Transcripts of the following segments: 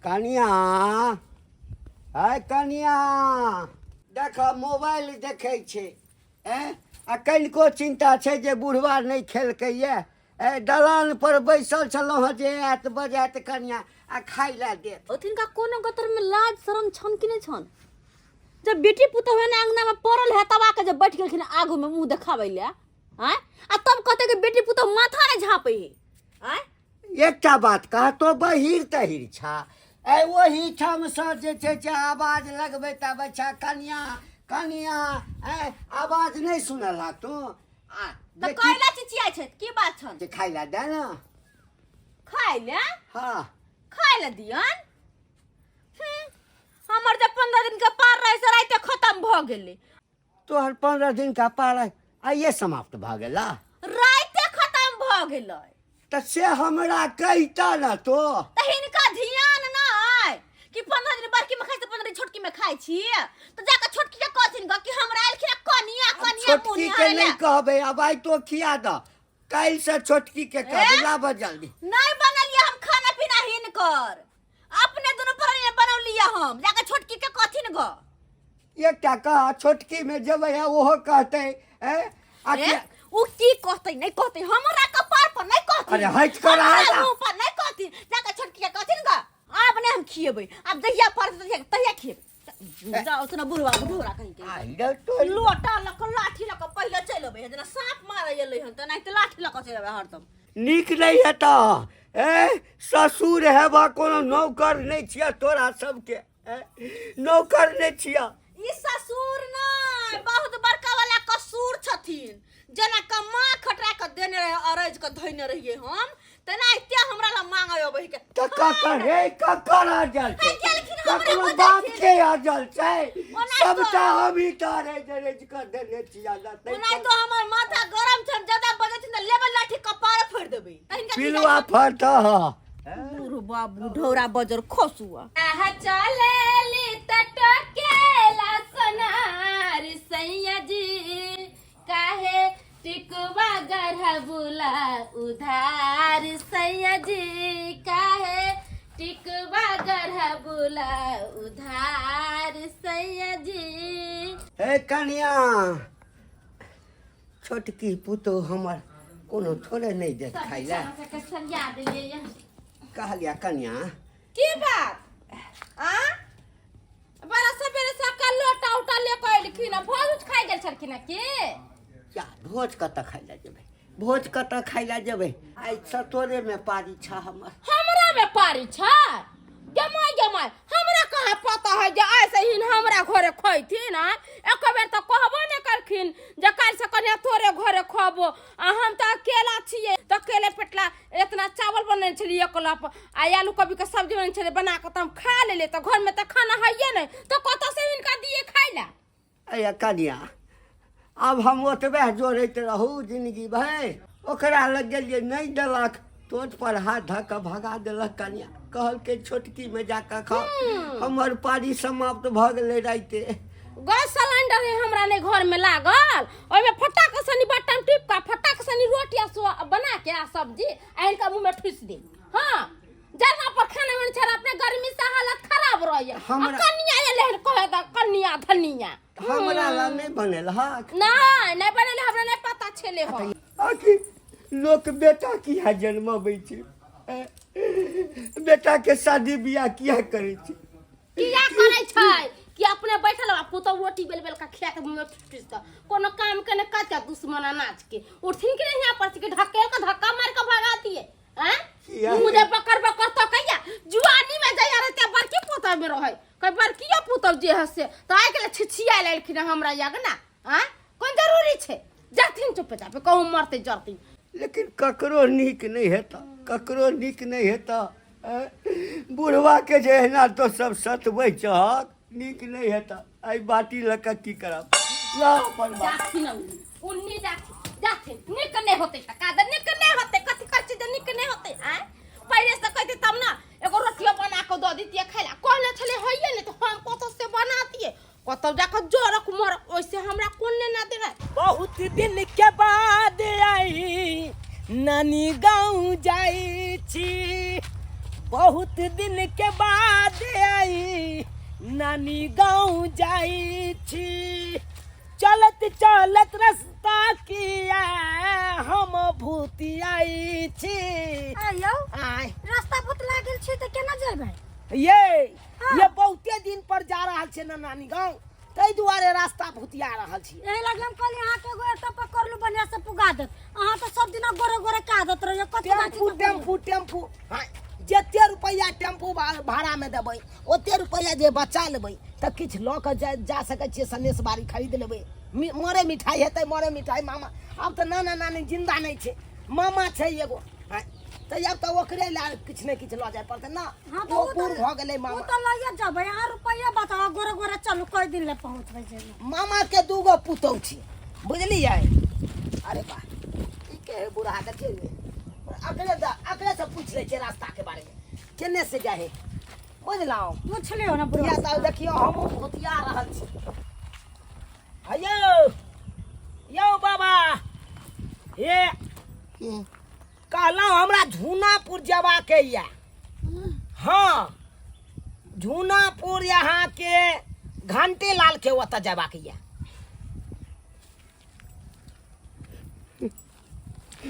कनिया, है कनिया, देख मोबाइल देखै छै। ऐं, आ कनिको चिन्ता छै जे बुढ़वा नहि खेलकैए? ए दलान पर बैसल छलहुँ हँ जे आयत बजायत कनिया आ खाइ लए देत। ओ तिनका कोनो गतर में लाज शरम छन कि नहीं छन? जब बेटी पुतोह है ना अंगना में पड़ल है तब आके जब बैठ गेलखिन आगू में मुंह देखाबै ले, आँय, आ तब कहते कि बेटी पुतोह माथा नहीं झाँपे है, आँय। एकटा बात कह तो बहिर तहिर छा, ऐ ओही ठामसँ जे छै से आवाज लगबैत आबै छा, कनिया कनिया, ऐ आवाज नहि सुनल हा तू? आ तऽ जे की कैला चिचियाइ छै, की बात छन? जे खाइ लए दे ने। खाइ ले? हाँ। खाइ ले दियन? हमर जे 15 दिन के पार रहे से राइते खत्म भऽ गेलै। तोहर 15 दिन का पार आइए समाप्त भऽ गेला? राइते खत्म भऽ गेलै। तऽ से हमरा कहिता ने तो। तऽ हिनका ध्यान नहि कि 15 दिन बड़की में खाइ छी, 15 दिन छोटकी में खाइ छी, तऽ जाकऽ छोटकी के कहथिन गऽ कि हमरा एलखिन कनिया कनिया। छोटकी के नहि कहबै, आब आइ तो खिया दऽ, काल्हि से छोटकी के कहबै। लाबऽ जल्दी। नहि बनलियै हम खाना पीना हिनकर, अपने दुनू प्राणी बनौलियै हम, जाकऽ छोटकी के कहथिन गऽ। एकटा कह, छोटकी में जेबै आ ओहो कहतै ए आ ए, उ की कहतै नहि कहतै हमरा कपार पर नहि कहथिन। अरे हटि कर हमरा आ जा। मुँह पर नहि कहथिन, जाकऽ छोटकी के कहथिन गऽ। आब नहि हम खिएबै, आब जहिया पड़तै तहिया तहिया खिएबै। जाओ सुना बुढ़वा बुढ़ोरा कहीं के। आई रे तोरी। लोटा लऽ कऽ लाठी लऽ कऽ पहिले चलि अबै है, जेना साँप मारै एलै हन तेनाहिते लाठी लऽ कऽ चलि अबै हरदम। नीक नहि हेतऽ। ए ससुर हेबा, कोनो नौकर नहि छियह तोरा सबके, ए नौकर नहि छियह। ई ससुर नहि, बहुत बड़का वाला कसूर छथिन। जेना कमा खटरा के देने रहे, अरज के धोने रहिए हम, तेनाहिते हमरा लग मांगे अबै के। तऽ ककर हे, ककर अरजल छै? हे, गेलखिन हमरे ककरो बजलखिन। बाप के अरजल छै? ओना तो- सबटा हम ही तऽ अरज कऽ देने छियह ने, ताहि ओना तो हमर माथा गरम छन, ज्यादा बजथिन तऽ लेबै लाठी कपार फोड़ि देबै। तऽ हिनका की पिलुआ फटह। बुढ़बा बुढ़ौरा बजर खसुआ। आहा चलेली त टोकेला सोनार सैया जी, काहे टिकवा गढ़बुला उधार सैया जी, काहे टिकवा गढ़बुला उधार सैया जी। हे कनिया, छोटकी पुतोह हमर कोनो थोड़े नहि देत खाइ लए। सबके सरिया देलियै ये। कहलिया कनिया। की बात आ बड़ा सवेरे सबका लोटा उटा ले के एलखिन आ भोज उज खाइ गेल छलखिन की? क्या भोज कतऽ खाइ लए जेबै, भोज कतऽ खाइ लए जेबै? आइ सतोरे मे पारी छ हमर। हमरा में पारी छै? गमाय गमाय, हमरा कहाँ पता है जे ऐसे ही हमरा घरे खैथिन? आ एक बेर तऽ कहबो नहि करखिन जे काल्हि से कनिया तोरे घरे खबो। आ हम तऽ अकेला छियै तऽ अकेले पेटला इतना चावल बनेने छलियै एक लप आ आलू कोबी के सब्जी बनेने छलियै, बना कऽ तऽ हम खा लेलियै, तऽ घरमे तऽ खाना हैये नहि, तऽ कतऽ से हिनका दियै खाइ लए? अय कनिया, आब हम ओतबे जोड़ैत रहू जिंदगी भरि? ओकरा लग गेलियै, नहि देलक, तोट पर हाथ धऽ कऽ भगा देलक कनिया, कहलकै छोटकीमे जा कऽ खाउ। हमर पारी समाप्त भऽ गेलै राइते। गैस सिलेंडर है हमरा नहीं घर में लागल, ओहिमे फटाक सनी बटन टिप का फटाक सनी रोटी आ बना के आ सब्जी आ इनका मुंह में ठुस दे। हाँ, जरना पर खाना बन छल, अपने गर्मी से हालत खराब रही। कन्या एले हन कहे द कन्या धनिया। हमरा ला नहीं बनेल हक? नहीं, नहीं बनेल, हमरा नहीं पता छेले हो। आखिर लोक बेटा किया जन्मबै छै? बेटा के शादी बियाह किया करै छै? किया करै छै कि अपने बैठल बा पुतहु रोटी बेल बेल के खिया के मुंह में ठुस के, कोनो काम के ने काज के दुश्मन अनाज के उठथिन कि नहीं यहाँ पर के ढकेल के धक्का मार के भगा दिए। हैं? किया? मुँह जे बकर बकर तो कहिया जुआनी में जइया रहते बड़की पुतहु में रहै, कई बड़कियो पुतहु जे है से तो आइ के छिछिया लेलखिन हमरा यगना। हैं, कोन जरूरी छै? जरथिन चुप चाप कहूँ मरते जरथिन। लेकिन ककरो नीक नहीं हेता, ककरो नीक नहीं हेता। बुढ़वा के जे एहिना तो सब सतबै छहक, नीक नहीं हेता। एहि बाटी लऽ कऽ की करब? ला अपन बाटी। जाथिन उन्नी, जाथिन जाथिन, नीक नहीं होते त का नीक नहीं होते, कथि करै छै जे नीक नहीं होते? आँय, पहिले से कहते तब ना एगो रोटियो बना के दऽ दितियै खाइ ला। कहने छलै होइए नहीं तो हम कतौ से बना दिए, कतौ जाके जोरक मरक, ओइसे हमरा कोन लेना देना। बहुत दिन के बाद आई नानी गाँव जाई छी, बहुत दिन के बाद। नानी गाँव जाइ छी। चलत चलत रास्ता किया हम भूतियाई छी। आयौ, आय। रास्ता भूत लागल छी तऽ केना जेबै? ये हाँ। ये बहुते दिन पर जा रहल छै ना नानी गाँव, ताहि दुआरे रास्ता भूतिया रहल छी। एहि लागी हम कहली अहाँके एगो एकटा पकड़लू बढ़िया से पुगा देत। अहाँ तऽ सब दिना गोरे गोरे के आदत रहैया, कथी बात टेम्पू टेम्पू टेम्पू। हाँ, जते रुपैआ टेम्पू भाड़ा में देबै ओते रुपैआ जे बचा लेबै तऽ किछु लऽ कऽ जा सकै छियै, सनेस बारी खरीद लेबै, मरे मिठाई हेतै, मरे मिठाई। मामा आब तऽ नाना नानी जिन्दा नहि छै, मामा छै एगो। हाँ, तऽ आब तऽ ओकरे लए किछु ने किछु लऽ जाय पड़तै ना। हाँ, तऽ ओ ओ तऽ बूढ़ भऽ गेलै ओ मामा। तऽ लइए जेबै, अहाँ रुपैआ बताउ, गोरे गोरे चलू, कई दिन लए पहुँचबै जेबै। मामा के दूगो पुतहु छी, बुझलियै? अरे बा, ई के है बूढ़ा? देखियौ ने, अकरे से पूछि लै छियै रास्ता के बारे में, केने से जाइ है, बुझलहुँ? पूछ लियौ ने बुढ़वा। किया तऽ देखियौ हमहूँ भूतिया रहल छी। हयौ यौ बाबा, हे कहलहुँ हमरा झूनापुर जेबाके यऽ। हाँ, झूनापुर यहाँ के घंटे लाल के ओतऽ जेबाके यऽ।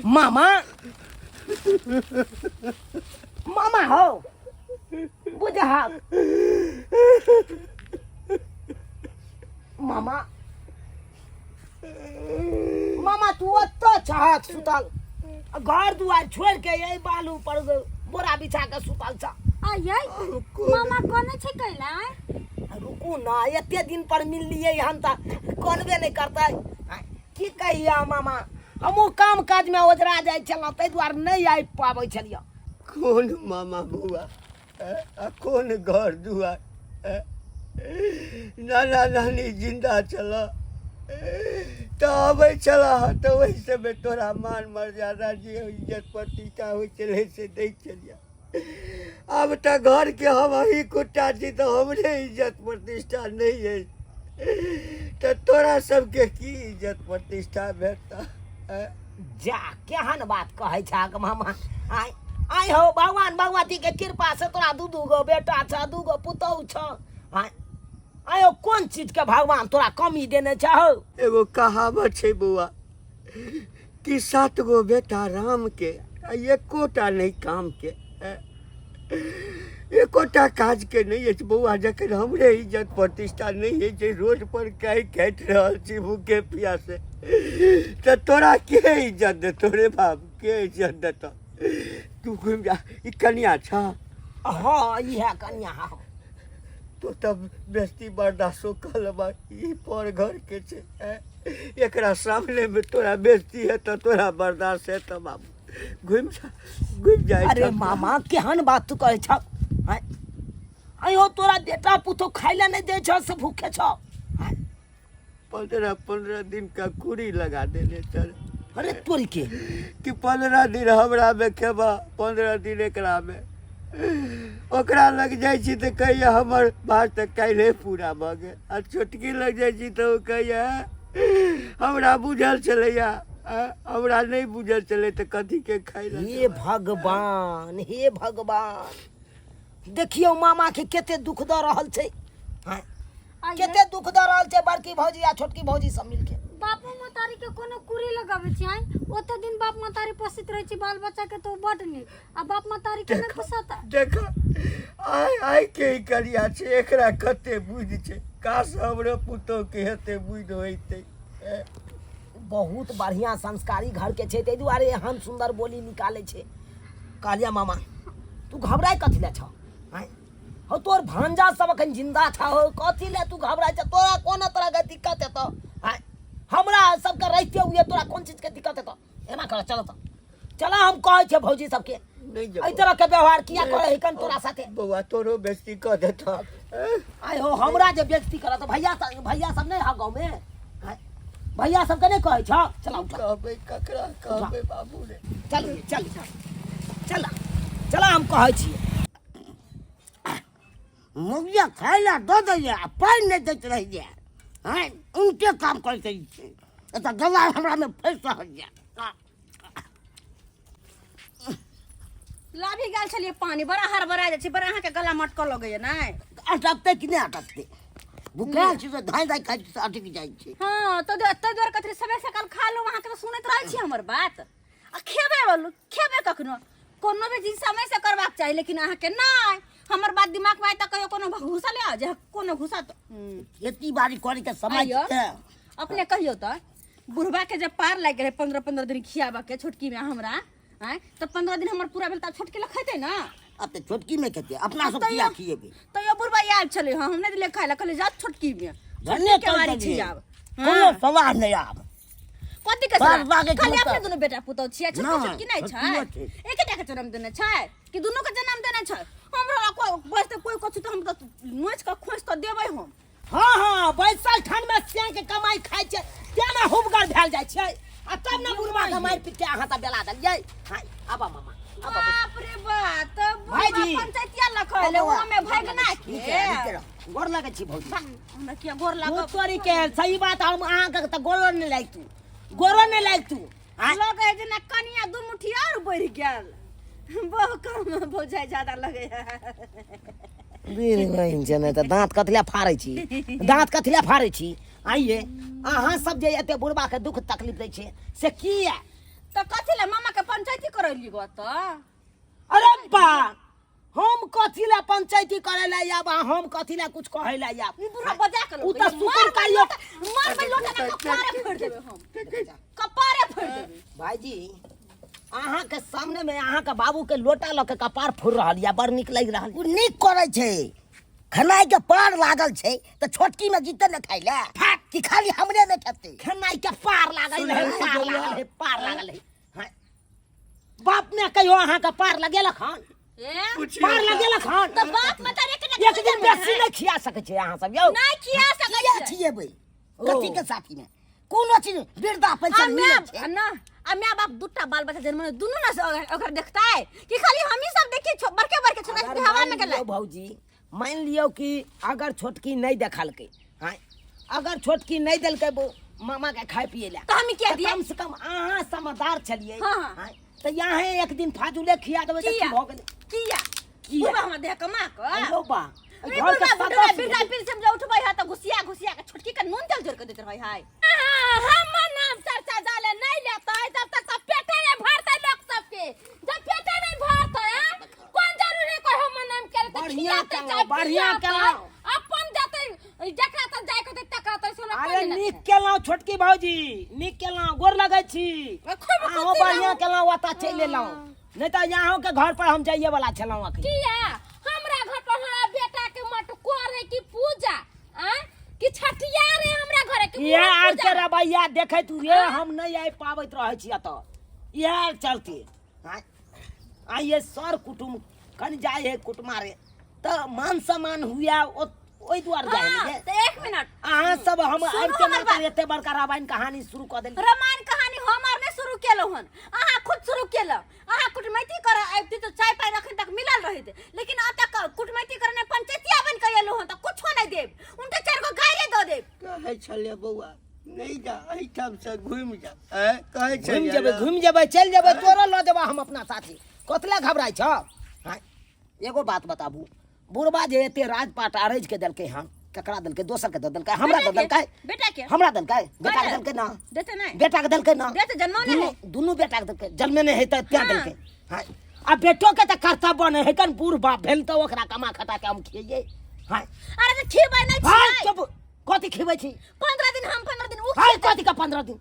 मामा, मामा हो बुझहक मामा, मामा तू ओतऽ छहक सुतल, घर दुआर छोड़ के एहि बालू पर बोरा बिछा के सुतल छ। आयै मामा, कोने छै कैला? रुकू ना, एते दिन पर मिललियै हन तऽ कोनबे नहि करतै। आँय, की कहिया मामा, हमहूँ काम काजमे ओझरा जाइ छलहुँ, ताहि दुआरे नहि आबि पाबै छलियै। कोन मामा बौआ आ कोन घर दुआर? नाना नानी जिन्दा छल तऽ अबै छलह, तऽ ओहि समय तोरा मान मर्यादा जे इज्जत प्रतिष्ठा होइ छलै से दै छलियै। आब तऽ घरके हम अही कुट्टा छी तऽ हमरे इज्जत प्रतिष्ठा नहि अछि, तऽ तोरा सबके की इज्जत प्रतिष्ठा भेटतह? जा, केहन बात कहै छहक मामा? आइ आइ हो, भगवान भगवती के कृपा से तोरा दू दू गो बेटा छ, दू गो पुतहु छ। आइ आइ हो, कोन चीज के भगवान तोरा कमी देने छ हौ? एगो कहावत छै बौआ कि सात गो बेटा राम के आ एकोटा नहि काम के, एकोटा काज के नहि अछि बौआ। जखन हमरे इज्जत प्रतिष्ठा नहि अछि, रोड पर काहि काटि रहल छी भूखे प्यासे, तऽ तोरा के इज्जत देतौ रे बाप? के इज्जत देतौ? तू घुमि जा। ई कनिया छ? हाँ, इएह कनिया। हाँ। तो तब बेस्ती बर्दाश्तो कऽ लेबा। ई पर घर के छै, एकरा सामने में तोरा बेइज्जती है तऽ तोरा बर्दाश्त है? तऽ बाबू घुमि जा, घुमि जा। अरे मामा, केहन बात तू कहै छ? आँय आँय हो, तोरा बेटा पुतहु खाइ लए नहि दै छ से भूखे छ? आँय? 15 15 दिन का कुड़ी लगा देने चल। अरे तोरी के! कि 15 दिन हमरा में खेबा, 15 दिन एकरा में। ओकरा लग जाइ छी तऽ कहैया हमर भात तऽ काल्हि पूरा भऽ गेल, आ छोटकी लग जाइ छी तऽ ओ कहैया हमरा बुझल छलैया। हमरा नहि बुझल छलै तऽ कथीके खाइ लए हे देबै? भगवान, हे भगवान, देखियौ मामा के कते दुख दऽ रहल छै। आँय, कते दुख दऽ रहल छै बड़की भौजी आ छोटकी भौजी सब मिलके। बापो महतारी के कोनो कुरी लगाबै छी? आँय, ओते दिन बाप महतारी पोसित रहै छै बाल बच्चा के तऽ ओ बड नीक, आ बाप महतारी के नहि पोसता? देख, आइ आइ के ई करिया छै, एकरा कते बुद्धि छै। काश हमरो पुतोह के हेते बुद्धि होइतै। बहुत बढ़िया संस्कारी घर के छै, ताहि दुआरे एहन सुंदर बोली निकालै छै। कहलिया मामा, तू घबराय कथी ले छ? आँय हौ, तोर भांजा सब अखन जिंदा छ हौ, कथी ले तू घबराय छ? तोरा कोनो तरह के दिक्कत हेतौ? आँय, हमरा सबके रहिते हुए तोरा कोन चीज के दिक्कत हेतौ? एना कर, चल तऽ चल, हम कहै छियै भौजी सबके। नहि जेबौ। एहि तरह के व्यवहार किया करै है कन तोरा साथे? बौआ, तोरो बेइज्जती कऽ देतौ। आय हो, हमरा जे बेइज्जती करत, भैया सब, भैया सब नहि है गाँव में? आँय, भैया सबके नहि कहै छ? चल उठा। कहबै ककरा कहबै बाबू रे? चल चल चल चल, हम कहै छियै। मुगिया खाय ला दऽ दैया आ पानि नहि दैत रहैया। आँय, उनटे काम करैत रहै छै। एतऽ गला हमरामे फँसि रहल यऽ। लाभी गेल छलियै पानी, बड़ा हड़बड़ा जाइ छै, बड़ा अहाँके गला मटकऽ लगैया। नहि। अटकतै कि नहि अटकतै भुखायल छी तऽ धाँइ धाँइ खाइ छी तऽ अटकि जाइ छै। हँ, तऽ ताहि दुआरे कथी सबेर सकाल खा लू। अहाँके तऽ सुनैत रहै छी हमर बात आ खेबै बोलू, खेबै कखनो। कोनो भी चीज समय से करबाक चाही, लेकिन अहाँके नहि हमर बात दिमाग में आय तऽ कहियो कोनो घुसल आ जे कोनो घुसा तऽ खेती बाड़ी करे के समय आइयो। छै। अपने कहियो तऽ बुढ़बा के जब पार लागि गेलै 15 15 दिन खियाबऽ के छोटकी में हमरा आँय, तऽ 15 दिन हमर पूरा भेल तऽ छोटकी लग खेतै ने। आब तऽ छोटकी में खेतै, अपना सब किया तैयो- खिएबै? तैयो बुढ़बा आयल छलै। हँ, हम नहि देलियै खाय लए, कहलियै जा छोटकी में। धन्य छोटकी के बारी छी आब। कोनो हाँ। सवाल नहि आब। कथी के बाप सलाह? बागे खाली मतलब। अपने दुनू बेटा पुतहु छियै, छोटकी नहि, छोटकी नहि छै? छोटकियो छै। एकेटा के जन्म देने छै कि दुनू के जन्म देने छै? हमरा लग कोइ बजतै कोइ कछु तऽ हम तऽ नोचि कऽ खोसि कऽ देबै हम। हाँ हाँ, बैसल ठंड में सियान के कमाई खाइ छै तें ने हुबगर भेल जाइ छै आ तब ने बुढ़वा के मारि पीट के अहाँ सब बेला देलियै। हाँ, आबा मामा, आबा। बाप रे बाप, तऽ बुढ़वा भाईजी। पंचायतिया लखल ओमे भगना नीके रह, नीके के रह। गोर लगै छी भौजी। हमरा किया गोर तू लागब? तोरी के सही बात, हम अहाँके तऽ गोरो नहि लागि तू, गोरो नहि लागि तू। आँय? लगे है जेना कनिया दू मुट्ठी और बढ़ि गेल, बहु कम भौजाइ ज्यादा लगे है। बीर बहिन छै नहि तऽ दाँत कथिला फाड़ै छी, दाँत कथिला फाड़ै छी? आइये अहाँ सब जे एते बुढ़बा के दुख तकलीफ दै छै से किया? तऽ कथी लए मामा के पंचायती करैली गो तऽ? अरे बा, हम कथी ला पंचायती करे ला आब आ हम कथी ला कुछ कहै ला आब? ई बुढ़ा बजा के उ तऽ शुक्र करियो। मार में लोटा ना कपारे फोड़ देबै हम, कपारे फोड़ देबै। भाईजी, अहाँ के सामने में अहाँ के बाबू के लोटा लऽ के कपार फोड़ रहल या, बड़ नीक लागि रहल। ओ नीक करै छै। खेनाइ के पार लागल छै तऽ छोटकी में जीते ने खाइ ले कि खाली हमरे ने खेतै? खेनाइ के पार लागल है, सुनू, पार बौआ। लागल है, पार लागल है। हाँ। बाप ने कहियो अहाँ के पार लगेलक हन? ए पुछियौ पार तऽ। लगेलक हन? तऽ बाप मतारी के एक दिन बेसी नहि खिया सकै छै अहाँ सब यौ। नहि खिया सकै किया छै। खिएबै? कथी के साथी में कोनो चीज वृद्धा आ पेंशन मिलै माय छै ना, आ माय बाप दूटा बाल बच्चा जन्म दुनू ना ओकर देखतै कि खाली हमही सब देखी बड़के बड़के छोटा अगर छोटा हवा में मान गेलै। लियौ भौजी, मान लियौ कि अगर छोटकी नहि देखलकै, हाँ, अगर छोटकी नहि देलकै बो मामा के खाय पिए ला तऽ हम किया तऽ दियै? कम से कम अहाँ समझदार छलियै। हाँ, हाँ। हाँ, तऽ यहाँ एक दिन फाजुले खिया देबै तऽ की किया? भऽ गेलै? किया? किया? बुढ़बा हमरा देह कमा कऽ अयो बा, ई घर के बुढ़बा बुढ़बा सदस्य वृद्धा पेंशन जे उठबै है तऽ घुसिया घुसिया के छोटकी के नून तेल जोड़ के दैत रहै है। हमर नाम चर्चा जाले नहीं लेतै जब तक सब पेटे नहीं भरतै लोक सबके। जब पेटे नहीं भरतै हैं, कोन जरूरी कोई हमर नाम के लेतै? बढ़िया खियातै केलहुँ, चाहे बढ़िया पियातै, केलहुँ। अपन जेतै जकरा तक जाय के होतै तकरा तक से हमरा अरे कोई नहीं। नीक केलहुँ छोटकी भौजी, नीक केलहुँ, गोर लगै छी। खूब अहूँ खुशी बढ़िया रहू। केलहुँ, ओतऽ चलि एलहुँ, नहि तऽ अहूँ के घर पर हम जाइए वाला छलहुँ अखन। किया हमरा घर पर हमरा बेटा के मटकोर है कि पूजा आ कि छठिया रे हमरा घरे के इएह पूरा आर पूजा के रवैया देखैत हुए हम नहि आबि पाबैत रहै छी एतऽ, इएह चलते। आँय, आइए सर कुटुम कनि जाइ है कुटुमारे तऽ मान सम्मान हुए ओहि दुआरे जाइ हाँ, है। तऽ एक मिनट अहाँ सब हम सुनू आबिते हमर मात्र बात। एते बड़का रामायण कहानी शुरू कऽ देलियै। रामायण कहानी हम आर नहि शुरू केलहुँ हन, अहाँ खुद शुरू केलहुँ। अहाँ कुटमैती करऽ आबिती तऽ चाय पानि अखन तक मिलल रहैत, लेकिन अब तक कुटमैती करने पंचायतिया बनि कऽ एलहुँ हन तऽ कुछो नहि देब, उनके चारि गो गाड़िए दऽ देब। कहै छलियै बौआ नहि जा एहिठाम से, घुमि जा। ऐं, कहै घुमि छलियै जेबै ने। घुमि जेबै, चलि जेबै, तोरो लऽ जेबै हम अपना साथी, कतला घबराइ छौ? हाँ, एगो बात बताबू, बुढ़बा जे एते राजपाट अरैज के देलकै हन, केकरा देलकै? दोसर के दऽ देलकै? हमरा दऽ बेटा के, देलकै? बेटा के। हमरा देलकै? बेटा के कहे? देलकै ना? देते नहि। बेटा के देलकै ना? देते, जन्मौने दुनू है। दुनू बेटा के देलकै, जन्मे नहि है तऽ तें हाँ। देलकै। हाँ, आ बेटो के तऽ कर्तव्य बने है कन, बूढ़ बाप भेल तऽ ओकरा कमा खटा के हम खियैयै। हाँ। अरे तऽ खिबै नहि हाँ, छियै। चुप, कथी खिबै छी? 15 दिन हम, 15 दिन उ हाँ, खियतै। कथी के 15 दिन?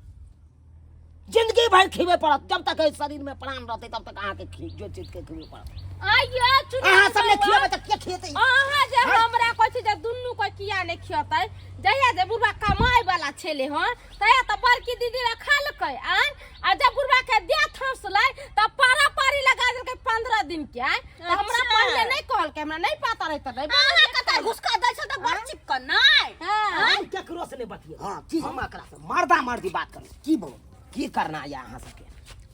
जिंदगी भरि खिबै पड़त, जब तक एहि शरीर में प्राण रहतै तब तक अहाँके जो चीज के खिबै पड़त। आइयो चुनाव अहाँ सब ने बौआ। खियेबै तऽ के खियेतै? अहाँ जे हमरा कहै छी जे दुनू को किया नहि खियतै, जहिया जे बुढ़बा कमाय वाला छेलै हन तहिया तऽ बड़की दीदी रखलकै आय, आ जब बुढ़बा के देह थसलै तऽ पारा पारी लगा देलकै 15 दिन के आय। तऽ हमरा अच्छा। पहिले नहि कहलकै, हमरा नहि पता रहै तऽ नहि अहाँ कतऽ घुसका दै छल तऽ बड़ चिपकन नहि। हाँ। हम केकरो से नहि बतियेबै। हाँ, की? हम एकरा से मर्दा मर्दी बात करू। की बोल? की करना या अहाँ सबके?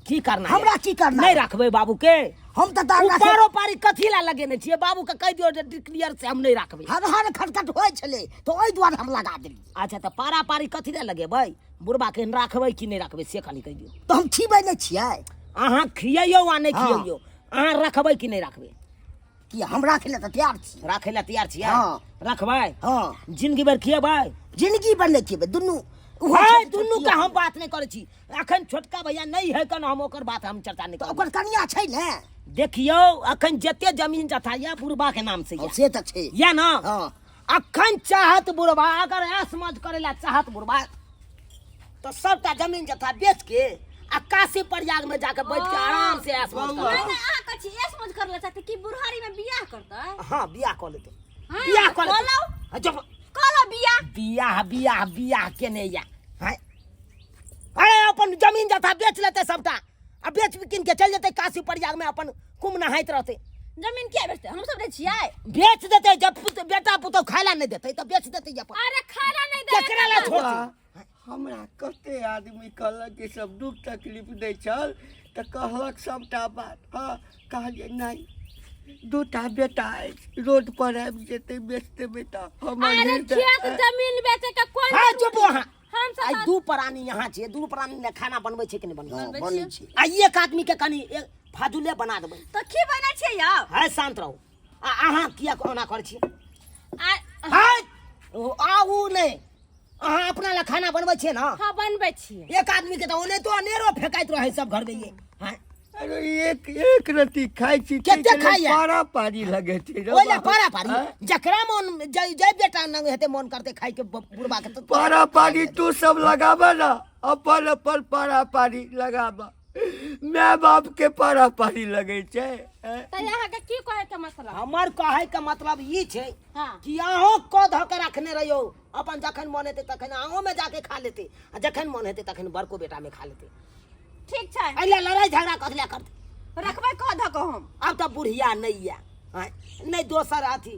की करना? हमरा की करना? नहि रखबै बाबू के? हम तऽ दान राखै। पारो पारी कथी ला लगेने छियै? बाबू के कहि दियौ जे डिक्लियर से हम नहि रखबै। हर हर खटखट होइ छलै तऽ ओहि दुआरे हम लगा देलियै। अच्छा, तऽ पारा पारी कथी ला लगेबै? बुढ़बा के राखबै कि नहि राखबै से खाली कहि दियौ। तऽ हम खिबै नहि छियै। अहाँ खियैयौ आ नहि हाँ। खियैयौ, अहाँ रखबै कि नहि रखबै? कि हम राखै लए तऽ तैयार छी। राखै लए तैयार छियै? हँ। रखबै? हँ। जिंदगी भरि खिएबै? जिंदगी भरि नहि खिएबै, दुनू ओहो है, छोट- दुनू छोट के हम बात नहि करै छी। अखन छोटका भैया नहि है कन, हम ओकर बात हम चर्चा नहि तऽ करब। ओकर कनिया छै ने। देखियौ, अखन जते जमीन जथा यऽ बुढ़बा के नाम से हँ, यऽ। से तऽ छै। यऽ ने? हँ। अखन चाहत बुढ़बा, अगर ऐश मौज करै लए चाहत बुढ़बा तऽ सबटा जमीन जथा बेच के आ काशी प्रयाग में जाके बैठ के आराम से ऐश मौज नहीं करतै। नहीं, अहाँ कहै छी ऐश मौज करला चाहते कि बुढ़ारी में बियाह करतै? हाँ, बियाह कऽ लेतै। हाँ, बियाह कऽ कऽ लेतै। लौ। हाँ, जब कऽ लौ बियाह। बियाह बियाह बियाह केने या हैं? अरे अपन जमीन जथा बेच लेतै सबटा आ बेच कीन के चलि जेतै काशी प्रयाग में, अपन कुम नहाइत रहतै। जमीन किया बेचतै? हम सब दै छियै। बेच देतै, जब बेटा पुतोह खाय ला नहि देतै तऽ बेच देतै अपन। अरे खाय ला नहि देतै। केकरा ला छोड़तै? बौआ, हमरा कते आदमी कहलक कि सब दुख तकलीफ दै छल तऽ कहलक सबटा बात। हँ, कहलियै नहि, दूटा बेटा अछि, रोड पर आबि जेतै, बेच देबै तऽ हमर अरे हृदय- खेत जमीन बेचे के कोन हाँ, जरूरी? चुप अहाँ। हम सब आइ दू प्राणी यहाँ छियै, दू प्राणी ले खाना बनबै छै कि नहि बनबै? हँ, बनै छै। आ एक आदमी के कनि एक फाजुले बना देबै। तऽ की बनै छै यौ? है, शांत रहू। आ अहाँ किया ओना करै छियै? आ- है, ओ आ उ नहि, अहाँ अपना लए खाना बनबै छियै ने? हाँ, बनबै छियै। एक आदमी के तऽ ओने तो अनेरो फेकाइत रहै सब घर में ये। हाँ? अरे एक एक रत्ती खाइ छी, कते ताहिके लेल खाइया? पारा पारी लगै छै रे ओहि लए बाप। पारा पारी। आँय? जकरा मन जै जै बेटा नंग हेतै, मन करतै खाइ के बुढ़बा के तऽ पारा पारी तू सब लगाबऽ ने, अपन अपन पारा पारी लगाबऽ। माय बाप के पारा पारी लगै छै, आँय? तऽ अहाँके की कहै के मतलब? हमर कहै के मतलब ई छै हाँ। कि अहूँ कऽ धऽ के रखने रहियौ अपन, जखन मन हेतै तखन अहूँ में जाके खा लेतै आ जखन मन हेतै तखन बड़को बेटा में खा लेतै। ठीक छै। एहि लए लड़ाइ झगड़ा कथी लए करतै? रखबै कऽ धऽ कऽ हम। आब तऽ बुढ़िया नहि यऽ, आँय, नहि दोसर अथी,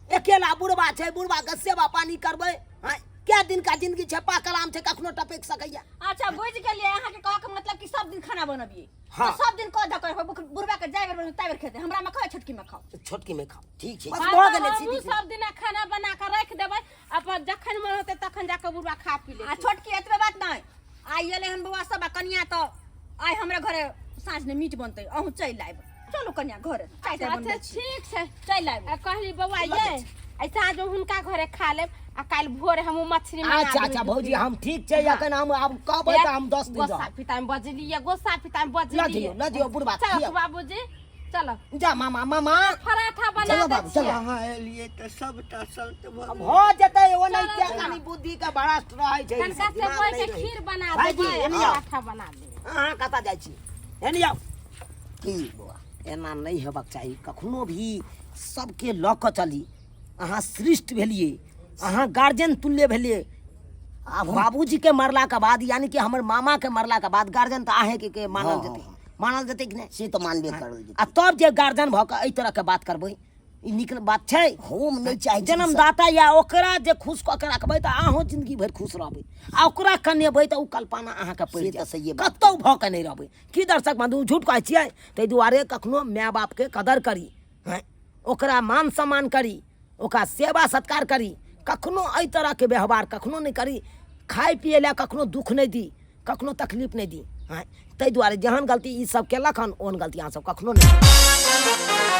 अकेला बुढ़बा छै, बुढ़बा के सेवा पानी करबै। आँय, कए दिन का जिंदगी छै, पाकल आम छै, कखनो टपकि सकैया। अच्छा, बुझि गेलियै अहाँके कहऽ के मतलब कि सब दिन खाना बनबियै। हाँ। तऽ सब दिन कऽ धऽ कऽ रखबै, बुढ़बा के जाय बेर बनबै ताहि बेर खेतै। हमरा मे खाउ, छोटकी मे खाउ। छोटकी मे खाउ। ठीक छै। बस हाँ, भऽ तऽ गेलै। हमहूँ सीधी सब दिना खाना बना कऽ राखि देबै, अपन जखन मन होतै तखन जाकऽ बुढ़बा खा पी आ लेतै। छोटकी, एतबे बात नहि, आइ एलै हन बौआ सब आ कनिया, तऽ आइ हमरा घरे साँझ मे मीट बनतै, अहूँ चलि आयब। चलू कनिया, घरे चाय ताय अच्छा बनबै छी। ठीक छै। चलि आयब। आ कहली बौआ ये, आइ साँझ मे हुनका घरे खा लेब आ काल्हि भोरे हमहूँ मछली मंगा अच्छा देबै। अच्छा भौजी, हम ठीक छै। अखन हम आब कहबै तऽ हम 10 दिन गोस्सा रहब। पिता में बजलियै, गोस्सा पिता में बजलियै। लऽ जइयौ, लऽ जइयौ बुढ़बा के, चलो खियाउ। बाबूजी, चलो। जा मामा, मामा। पराठा बना चलो दै बाबू, छियै। चलो। अहाँ एलियै तऽ सबटा शान्त भऽ गेल। भऽ जेतै ओनाहिते, चलो, कनि बुद्धि के भ्रष्ट रहै छै ई तनका सब, से दिमाग बोल नहि के रहै। खीर बना भाईजी, देबै, एने आउ। पराठा बना देबै। अहाँ कतऽ जाइ छी? एने आउ। की बौआ? एना नहि हेबाक चाही कखनो भी, सबके लऽ कऽ चली। अहाँ श्रेष्ठ भेलियै, अहाँ गार्जियन तुल्य भेलियै। आब हम बाबूजी के मरला के बाद, यानी कि हमर मामा के मरला के बाद गार्जियन तऽ अहें के, के मानल हाँ, जेतै। हाँ, मानल जेतै कि नहि? से तऽ मानबे करल जेतै। आ तब जे गार्जियन भऽ कऽ एहि तरह के बात करबै, ई नीक बात छै? हम नहि चाहै छी जन्मदाता या ओकरा जे खुश कऽ के रखबै तऽ अहूँ जिंदगी भरि खुश रहबै आ ओकरा कनेबै तऽ ओ कल्पना अहाँके पड़ि से तऽ जायत, सहिए बात। कतहु भऽ कऽ नहि रहबै। की दर्शक बन्धु, झूठ कहै छियै? ताहि दुआरे कखनो माय बापके कदर करी, हँ, ओकरा मान सम्मान करी, ओकरा सेवा सत्कार करी। कखनो एहि तरहके व्यवहार कखनो नहि करी। खाय पियै लए कखनो दुःख नहि दी, कखनो तकलीफ नहि दी। हँ, ताहि दुआरे जेहन गलती ई सब केलक हन, ओहन गलती अहाँ सब कखनो नहि।